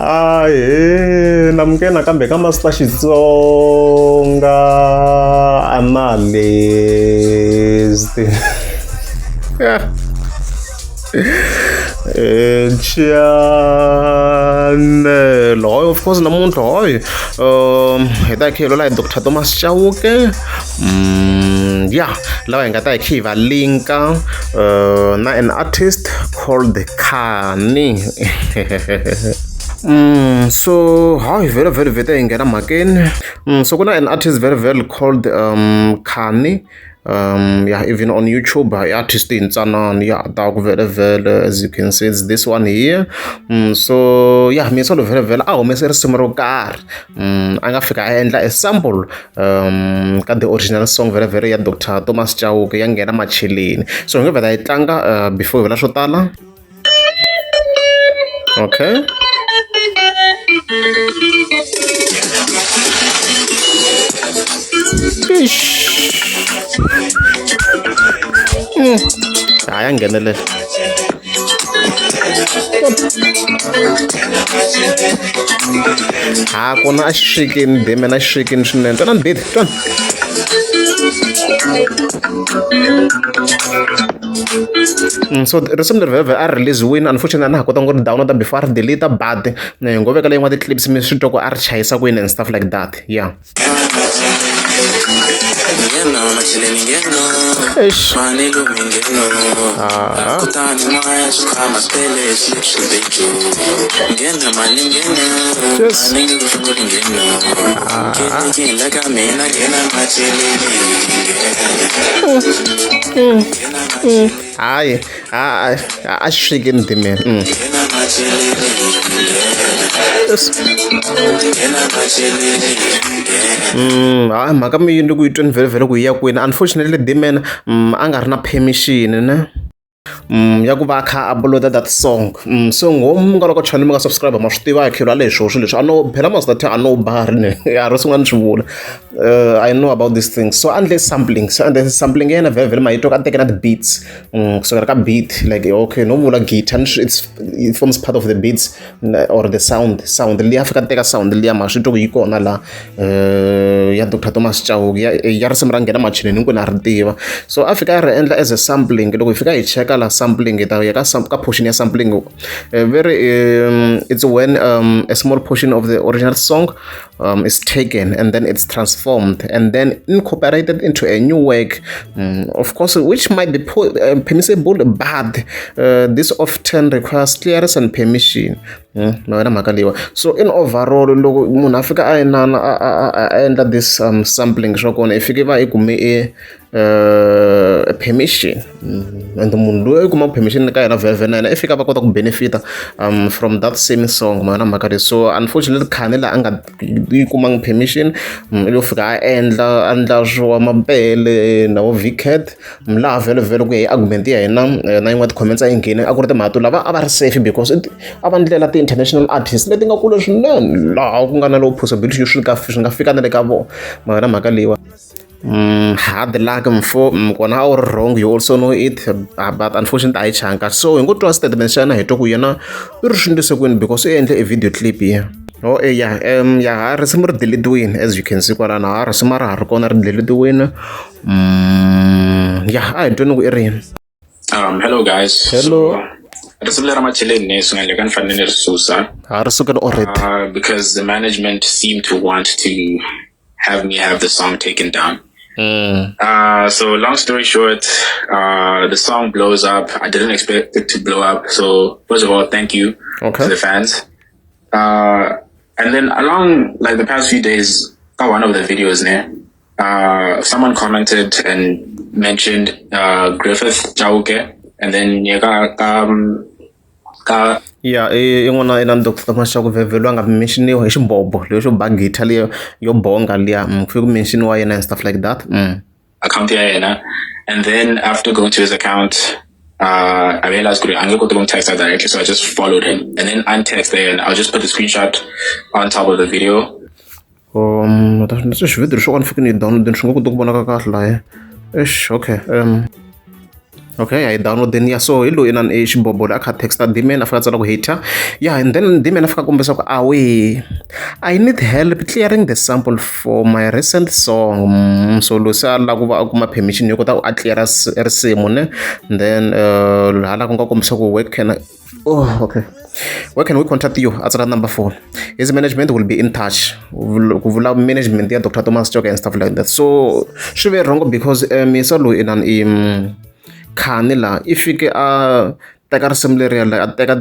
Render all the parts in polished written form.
Ahee namukela nakambe ka Master Xitsonga Analyst. Channel hoy of course namuntlha hoy hi ta hi kha hi lola hi Dr Thomas Chauke ya lava hi nga ta hi kha hi va linka na an artist called Khani. So hayi vhele vhele vhete hi nghena mhakeni so ku na an artist very very called Khani yeah, even on YouTube i artist yintsanana ya ta ku vhele vhele, as you can see, it's this one here. So yeah, mina solo vhele vhele a humese risimu ro karhi a nga fika a endla a sample ka the original song vhele vhele ya Dr Thomas Chauke ya nghena macheleni. So hi nga vhela hi tlanga before hi vula swo tala. Okay. Eish. Hayi, a nghenelela. Ha kona a xi swekeni deme na xi swekeni swinene. Twanani beat, twana. So risimu leri vhele a release-wini, unfortunately a na ha kotanga ku ri download before a ri delete, but hi ngo veka leyin'wana ti-clips mi swi twa ku a ri chayisa kwini and stuff like that, yeah. Eish. Ah. Yes. Hayi, a xi swekeni dimeni. Yes. Hayi, mhaka mi ni ku yi tweni vhele vhele ku yi ya kwini. Unfortunately Dman a nga ri na permission ne ya ku va a kha a upload that song. So ngomu nga loko channel mi nga subscribe ma swi tiva hi khelo leswo swilo leswi a no phela Master T a no bari ne ya ro sungula ni swi vula. I know about these things. So a endle sampling, so and sampling ya yena vhele vhele ma yi twa ka teke na ti-beats kusukela ka beat, like okay, no vula guitar, it forms part of the beats or the sound liya fika teka sound liya ma swi twa ku yi kona la ya Dr Thomas Chauke ya risimu ra nghena macheleni hinkwenu a ri tiva. So a fika a ri endla as a sampling. Loko hi fika hi cheka la sampling, hi ta ya ka portion ya sampling very it's when a small portion of the original song is taken and then it's transformed and then incorporated into a new work, of course, which might be permissible, but this often requires clearance and permission. Na wena mhaka leyiwa. So in overall, loko munhu a fika a inana a endla this sampling, swa kona i fike va i kume e permission and munhu loyi i kuma permission ka yena vhele vhele na yena i fika va kota ku benefita from that same song, ma yona mhaka leyi. So unfortunately Khani laha a nga yi kumanga permission, i lo fika a endla swa mapele na vo Vcat laha vhele vhele ku ya hi argument ya hina na yin'wana ti-comments a yi ngheni a ku ri timhaka to lava a va ri safe because a va ndlela ti-international artists leti nga kule swinene laha ku nga na low possibility yo swi nga fika na le ka vona, ma yona mhaka leyiwa. Hard luck mfo, kona a wu ri wrong, you also know it, but unfortunately a yi chanka. So hi ngo twa statement xa yena, hi twa ku yena i ri swi endlise kwini because i endle e video clip ya. Oh ya ya ha risimu ri deletiwini, as you can see kwalano, ha risimu a ra ha ri kona, ri deletiwini. Ya a hi tweni ku i ri yini. Hello guys. Hello. So, risimu leri macheleni swi nga endleka ni fanele ni ri susa. Ha ri sukeni already. Because the management seemed to want to have me have the song taken down. So long story short, the song blows up. I didn't expect it to blow up. So first of all, thank you to the fans. And then along like the past few days, one of the videos there, someone commented and mentioned Griffith Chauke, and then ka Ya, i n'wana i na Dr Thomas Chauke vhele loyi a nga mention-iwa hi xibobo lexo ba guitar liya yo bonga liya, ku fike ku mention-iwa yena and stuff like that. Account ya yena, and then after going to his account, I realized I'm gonna go to text her directly, so I just followed him and then untext there, and I'll just put the screenshot on top of the video. Se xivhidiyo lexiwani fike ni yi download swi nga koti ku vonaka kahle lahaya. Eish, okay. Okay, a yi downloadeni ya. So hi loyi inani i xibobolo a kha texta Dman, a fika a tsala ku hater, yeah, and then Dman a fika a kombisa ku awe, "I need help clearing the sample for my recent song." So loyi se a lava ku va a kuma permission yo kota ku a clear risimu ne. Then hala ku nga kombisa ku where can I, oh okay, where can we contact you? A tsala number phone. His management will be in touch, ku vula management ya Dr Thomas Chauke and stuff like that. So swi ve wrong because misa loyi inani i khani laha i fike a teka risimu leriya, a teka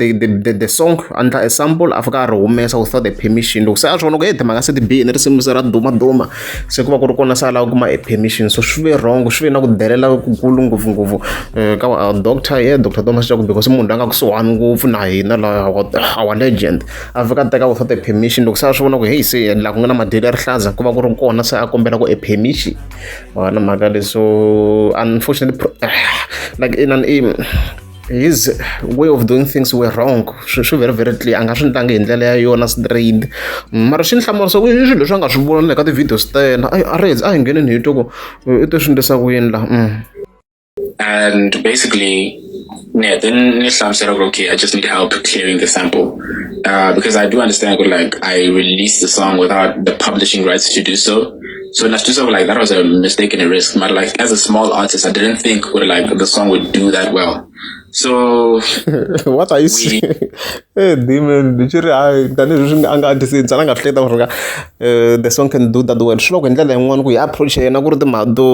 the song, a endla a sample, a fika a ri humesa without the permission. Loko se a swi vona ku hey, timhaka se ti bihini, risimu se ra dumaduma, se ku va ku ri kona se a lava ku kuma a permission. So swi ve wrong, swi ve na ku delela kukulu ngopfungopfu ka doctor ye Dr Thomas Chauke, because munhu loyi a nga kusuhani ngopfu na hina la, our legend, a fika a teka without the permission. Loko se a swi vona ku hey, se laha ku nga na madyelo ya rihlaza, ku va ku ri kona se a kombela ku a permission na mhaka leswi. So unfortunately, like inani i his way of doing things were wrong. Swi very very clear a nga swi ndlangi hi ndlela ya yona straight, mara swi ni hlamarisa ku i swilo leswi a nga swi vona le ka ti-videos ta yena. A ri a hi ngheneni hi twa ku i te swi endlisa ku yini laha. And basically, yeah, then ni hlamusela ku okay, I just need help clearing the sample. Because I do understand like I released the song without the publishing rights to do so. So na swi like that was a mistake and a risk. But like as a small artist, I didn't think like the song would do that well. So What are you saying? Eh, Dman, xi ri hayi, tanihileswi a nga artist ntsena a nga hleketa ku ri the song can do that well. Swi loko hi ndlela yin'wani ku hi approach ya yena ku ri timhaka to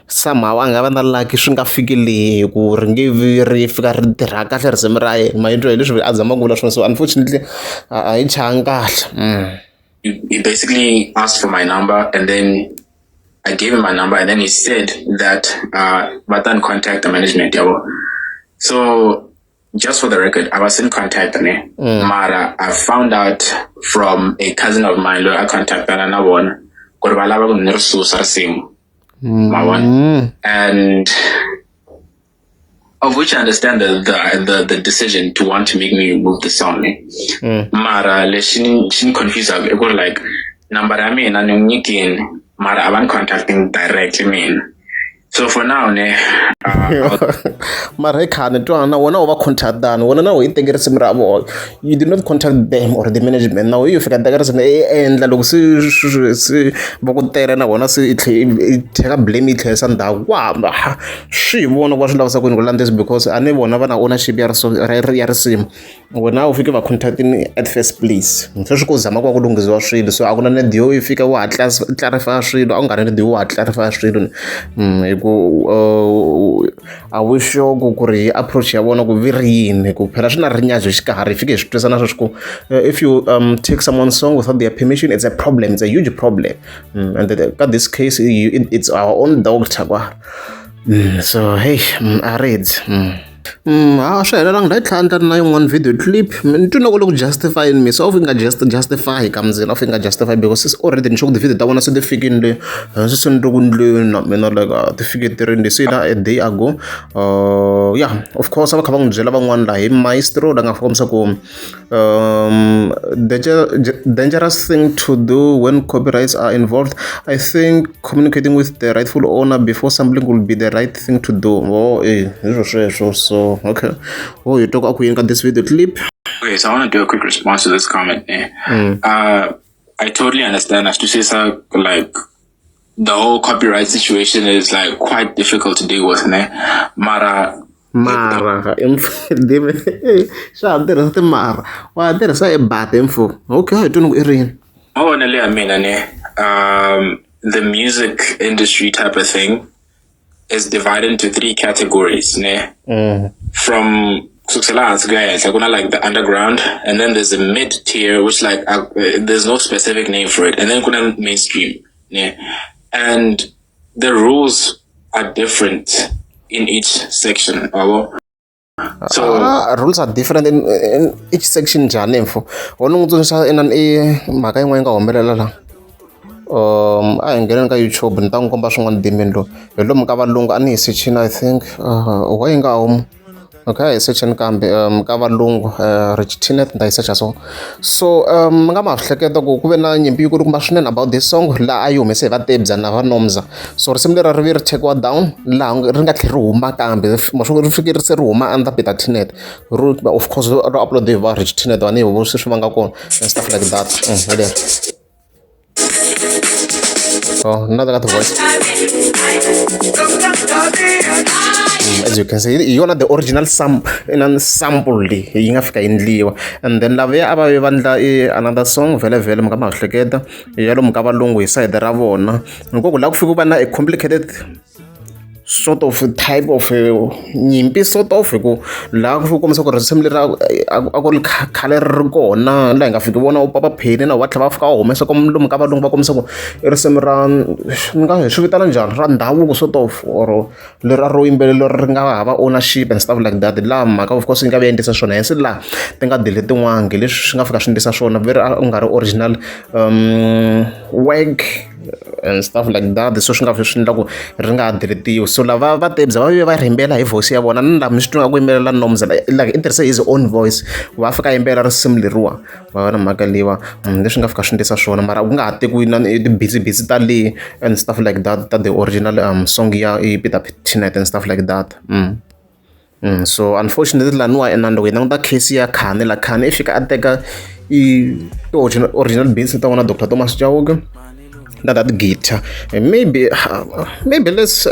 somehow a nga va na lucky, swi nga fikeli ku ri nge vi ri fika ri tirha kahle risimu ra yena. Ma yi twa hi leswi a zama ku vula swona. So unfortunately a yi changi kahle. He basically asked for my number and then I gave him my number and then he said that va ta ni contact the management yabo. So just for the record, I was in contact ne. Mara I found out from a cousin of mine loyi a contactana na vona ku ri va lava ku ni ri susa risimu. Ma vona? And of which I understand the decision to want to make me remove the song ne. Mara lexi ni xi ni confuse i ku ri like number ya mina ni n'wi nyikini, mara a va ni contacting directly mina. So for now ne Mara hi khani twana na wena u va contactani wena na wena i teke risimu ra vona. You did not contact them or the management. Na wena yo fika teka risimu i endla loko se se va ku tele na vona se i tlhe i teka blame i tlherisa ndzhaku wa swi hi vona ku va swi lavisa ku yini ku landza, because a ni vona va na ownership ya ya risimu. Wena u fike va contactini at first place, se swi ku zama ku va ku lunghisiwa swilo. So a ku na need yo i fika wa ha clarify swilo, a ku nga ri need yo wa ha clarify swilo hi ku a wu sure ku ri approach ya vona ku vi ri yini, ku phela swi na rinyadzo xikarhi. Hi fike hi swi twisa na sweswi ku if you take someone's song without their permission, it's a problem, it's a huge problem, and ka this case it's our own doctor kwa. So hey, a ridzi. A swi helelangi la, yi tlhela endla na yin'wana video clip. Ni twi loko le ku justify mi so yi nga just justify ka muzila of yi nga justify, because it's already ni sure ku ti-video ta vona se ti fikini le se se ni ri ku ndleni na mina, like ti fike ti ri se la a day ago. Yeah, of course a va kha va n'wi byela van'wana laha hi maestro la nga kombisa ku dangerous thing to do when copyrights are involved. I think communicating with the rightful owner before sampling will be the right thing to do. Oh, eh, hi swo sweswo. So okay, oh, you talk ku yini ka this video clip? Okay, so I want to do a quick response to this comment. Eh? I totally understand. As to say, so, like, the whole copyright situation is like quite difficult to deal with. Ne? Mara, Mara swa ha tirhisa timara wa ha tirhisa e bata mfo. Okay, hi twini ku i rini. Mavonelo ya mina ne, the music industry type of thing is divided into three categories ne. From kusukela hansi ku ya henhla, ku na like the underground, and then there's a mid tier, which like there's no specific name for it, and then ku na mainstream ne, and the rules are different in each section yabo. So Ah, rules are different in each section njhani mfo? Wona n'wi tsundzuxa inani i mhaka yin'wana yi nga humelela la. A hi ngheneni ka YouTube, ni ta n'wi komba swin'wana dimeni lowu hi lomu ka valungu a ni hi sechini. I think why yi nga humi? Okay, hi secheni kambe ka valungu Rich Teanet ni ta yi secha so. So mi nga ma hleketa ku ku ve na nyimpi yi kulukumba swinene about this song laha a yi humese hi va Tebza na va Nomza. So risimu leri ri ve ri tekiwa down laha ri nga tlhela ri huma kambe ri fike ri se ri huma under Peter Teanet. Ri of course ri upload hi va Rich Teanet va ni vo sweswi va nga kona and stuff like that. Hi leri. Oh, another got the voice. As you can see, hi yona the original sample leyi yi nga fika endliwa and then lavaya a va ve va endla another song vhele vhele mi nga ma hleketa ya lomu ka valungu hi side ra vona hikoku laha ku fika ku va na a complicated sort of type of nyimpi sort of hi ku laha ku fika ku kombisa ku risimu leri a ku ri khale ri ri kona laha hi nga fiki vona u papa pheni na va tlhela va fika va humesa lomu ka valungu va kombisa ku i risimu ra ni nga hi swi vitana njhani ra ndhavuko sort of or leri a ro yimbelela ri nga hava ownership and stuff like that laha mhaka of course yi nga va endlisa swona hence laha ti nga deletiwangi leswi swi nga fika swi endlisa swona veri a nga ri original work and stuff like that so swi nga fi swi endla ku ri nga ha deletiwi so lava va Tebza va ve va ri hi voice ya vona ni lama mi swi twa ku yimbelela Nomza like i tirhise his own voice ku va fika yimbelela risimu leriwa va na mhaka leyiwa leswi nga fika swi endlisa swona mara ku nga ha tekiwi na ti-busy busy ta le and stuff like that ta the original song ya i Peter Teanet and stuff like that. So unfortunately laniwa na loko hi languta case ya Khani la Khani i fika a teka i ti-original original beats ta vona Dr Thomas Chauke na that guitar maybe maybe let's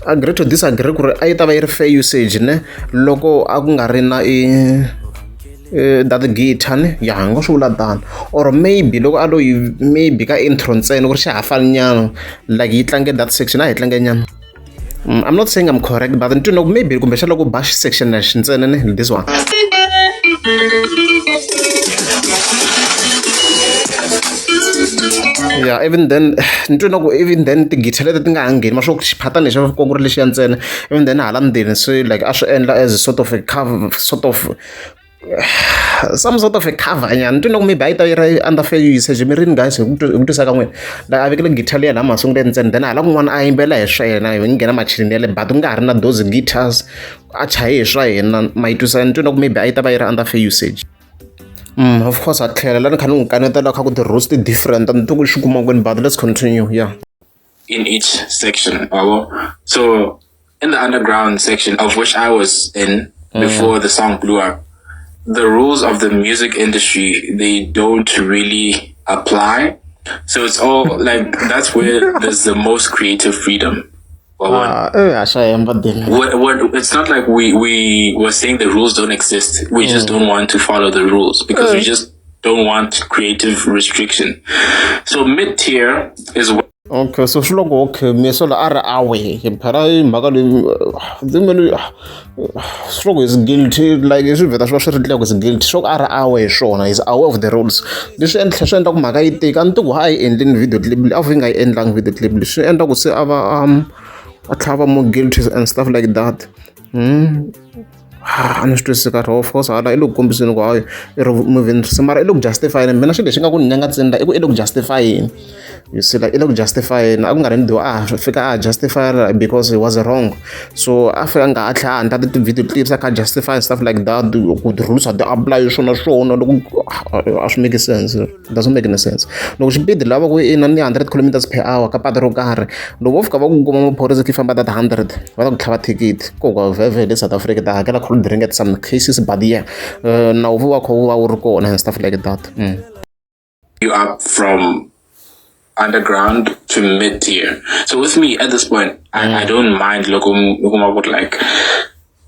agree to disagree ku ri a yi ta va yi ri fair usage ne loko a ku nga ri na i that guitar ne ya hi nga swi vula tano or maybe loko a lo yi maybe ka intro ntsena ku ri xa ha fani nyana like yi tlange that section a hi tlange nyana. I'm not saying I'm correct, but ni twi maybe kumbexana loko ba section lexi ntsena ne this one. Yeah, even then ni twi na ku even then ti-guitar leti ti nga ha ngheni ma swo xiphatani lexi ko ku ri lexiya ntsena even then hala ndzeni swi like a swi endla as a sort of a cover sort of some sort of a cover nyana ni twi na ku maybe a yi ta yi ri under fair usage mi rini guys hi ku twisa ka n'wina like a vekele guitar liya laha masunguleni ntsena then hala kun'wana a yimbelela hi swa yena hi nghena machinini ya le but ku nga ha ri na those guitars a chaye hi swa yena ma yi twisa ni twi na ku maybe a yi ta va yi ri under fair usage. Of course a tlhela la ni kha ni n'wi kanetela kha ku ti-rules ti different a ni tivi ku swi kuma kwini but let's continue yeah. In each section, so in the underground section of which I was in before the song blew up, the rules of the music industry, they don't really apply. So it's all like, that's where there's the most creative freedom. What, it's not like we were saying the rules don't exist. We just don't want to follow the rules because we just don't want creative restriction. So mid-tier is Okay, so swi loko okay me so la a ri awe phela i mhaka leyi ndzi swi loko is guilty like swi vheta swi va swi ri clear ku is guilty swo a ri awe hi swona is aware of the rules leswi endla swi endla ku mhaka yi tika a ni tivi ku a yi endlini video clip leyi a yi nga yi endlangi video clip leyi swi endla ku se a va a tlhela va more guilty and stuff like that. A ni swi twisisi kahle of course hala i le ku kombiseni ku hayi i ri movie mara i le ku justify-eni mina xilo lexi nga ku ni nyangatsini la i ku i le ku justify-eni you see like i le ku justify-eni a ku nga ri ni a fika a justify because he was wrong so a fika nga ha tlhela a endla ti-video clips a kha justify stuff like that ku ti-rules a ti apply swona swona loko a swi make sense. It doesn't make any sense loko xipidi lava ku ina ni 100 kilometers per hour ka patu ro karhi loko vo fika va ku kuma maphorisa ti famba that 100 va ta ku tlhava thikithi ko ka vhevhe le South Africa ta hakela cold drink at some cases but yeah nawu wu va kha wu va wu ri kona and stuff like that. You up from underground to mid-tier. So with me at this point, I don't mind looking like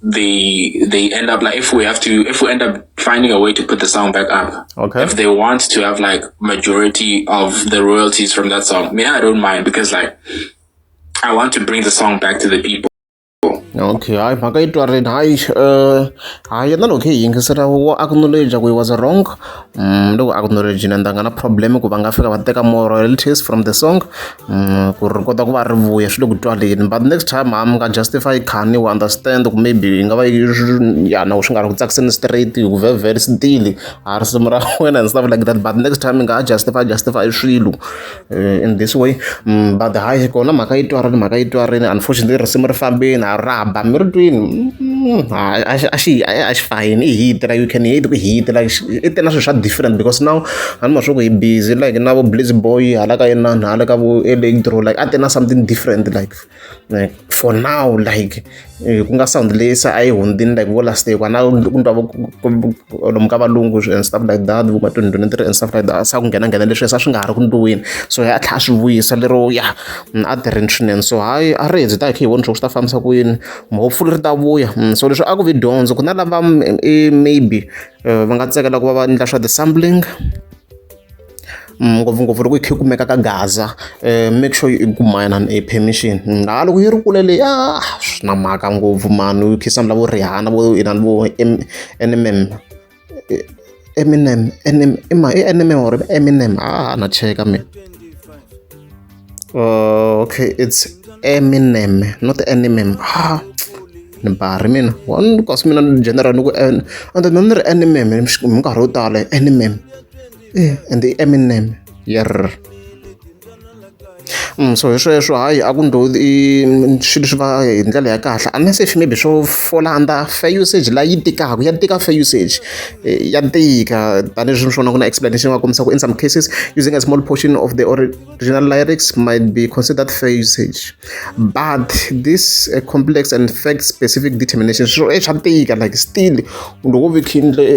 they end up like if we have to if we end up finding a way to put the song back up. Okay. If they want to have like majority of the royalties from that song, me, I don't mind because like I want to bring the song back to the people. Okay, hayi mhaka yi twarini hayi hayi na loko hi yingisela wa acknowledge ku he was wrong loko acknowledge na nga na problem ku va nga fika va teka more royalties from the song ku ri kota ku va ri vuya swi le ku twaleni but next time ha mi nga justify khani we understand ku maybe yi nga va ya na swi nga ri ku tsakiseni straight hi ku vhevhele stili a risimu ra wena and stuff like that but next time mi nga ha justify swilo in this way but hayi kona mhaka yi twarini mhaka yi twarini unfortunately risimu ri fambini a ra ha ba mi ri twini a xi a xi fayini i hit like you can hit ku hit like i te na swilo swa different because now a ni ma swa ku hi busy like na vo Blizz Boy hala ka inani hala ka vo electro like a te na something different like like for now like ku nga sound leyi se a yi hundzini like vo last year na ku twa lomu ka valungu and stuff like that vo ma 2023 and stuff like that sa ku nghena nghena leswi sa swi nga ha ri ku ndliweni so a tlhela a swi vuyisa lero ya a tirhini swinene so hayi a ri hedzi ta hi kha hi vona swa ku swi ta fambisa ku yini hopefully ri ta vuya so leswi a ku vi dyondzo ku na lava maybe va nga tsakela ku va va endla swa ti-sampling ngopfungopfu loko yi kha yi kumeka ka Gaza make sure i kuma yena a permission ha loko yi ri kule le a swi na mhaka ngopfu mani u khisa vo Rihanna vo inani vo Eminem Eminem i ma i Eminem or Eminem a na cheka mina okay it's Eminem not Eminem ah ni bari mina one kasi mina general ni ku and then ni ri Eminem hi minkarhi yo tala Eminem and i Eminem yerr so hi sweswo hayi a ku ndlhozi i swilo swi va hi ndlela ya kahle unless if maybe swo fola under fair usage la yi tikaka ya tika fair usage ya tika tanihileswi mi swi vonaka na explanation va kombisa ku in some cases using a small portion of the original lyrics might be considered fair usage but this complex and fact specific determination swo e swa tika like still loko vi endle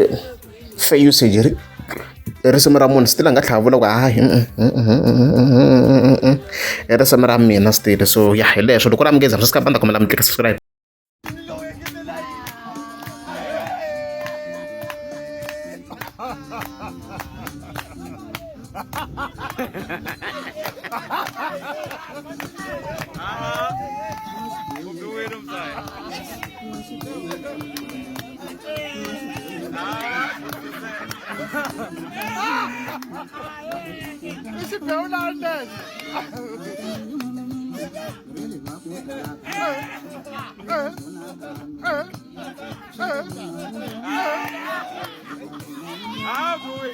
fair usage ri risimu ra munhu still a nga tlhela vula ku hayi i risimu ra mina still so ya hi leswo loko ri amukeza swi ta kombela mi tlika subscribe. Ah, boy.